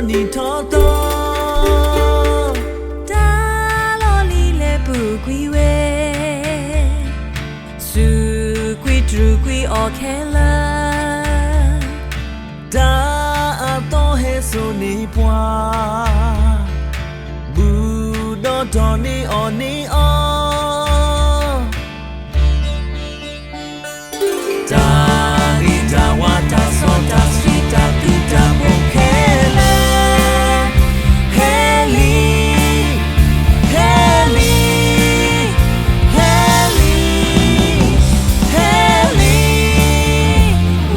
နံၣ်ထီၣ်သီ, တၢ်လီၢ်လံၤလဲၤပူၤကွံာ်ဝဲ, စူးကွံာ်တြူာ်ကွံာ်အီၤခဲလၢာ်, တၢ်အသီဟဲစိာ်န့ၢ်ပှၤ, ဘူၣ်ဒီးတီၢ်န့ၢ်အီၤန့ၢ်အီၤ, တၢ်ဂ့ၤတၢ်ဝါတၢ်စီတၢ်ဆှံတၢ်သုတၢ်ဘိးခဲလၢာ်, ဟဲလံ, ဟဲလံ, ဟဲလံ, ဟဲလံ,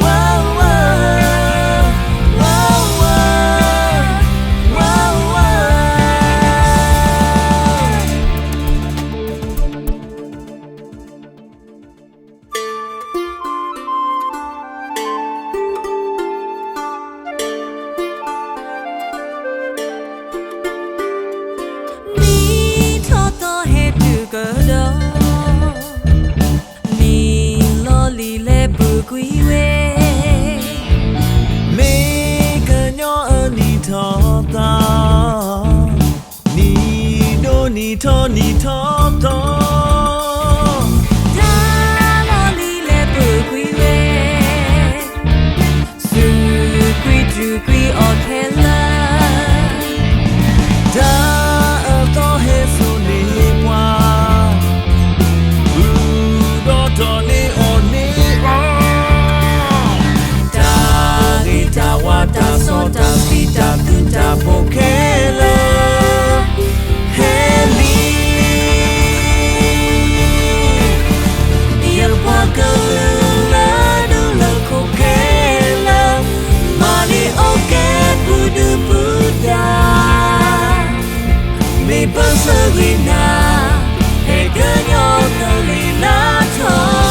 ဝါဝါ, ဝါဝါ, ဝါဝါ. နံၣ်ထီၣ်သီဟဲတုၤကဒီး, နံၣ်လီၤလံၤလဲၤပူၤကွံာ်ဝဲ, မ့ၢ်ကညီအနံၣ်ထီၣ်သီ, နံၣ်ဒိၣ်နံၣ်ထီၣ်နံၣ်ထီၣ်သီ, တၢ်လီၢ်လံၤလဲၤပူၤကွံာ်ဝဲ, စူးကွံာ်တြူာ်ကွံာ်အီၤခဲလၢာ်, တၢ်အသီဟဲစိာ်န့ၢ်ပှၤ, ဘူၣ်ဒီးတီၢ်န့ၢ်အီၤန့ၢ်အီၤ, တၢ်ဂ့ၤတၢ်ဝါတၢ်စီတၢ်ဆှံတၢ်သုတၢ်ဘိးခဲလၢာ်, ဟဲလံ, ယပှၤကလုာ်လၢဒူလၢခိၣ်ခဲလၢာ်, မၤန့ၢ်အီၣ်ကဲပူၤဒုၣ်ပူၤဒါ, မ့ၢ်ပၢဆှၢဂံၢ်နၤ, ဟဲကညီတလံၤလၢထီၣ်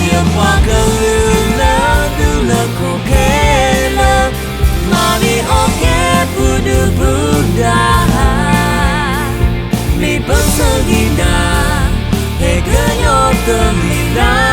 ယပှၤကလုာ်လၢဒူလၢခိၣ်ခဲလၢာ်, မၤန့ၢ်အီၣ်ကဲပူၤဒုၣ်ပူၤဒါ, မ့ၢ်ပၢဆှၢဂံၢ်နၤ, ဟဲကညီတလံၤလၢ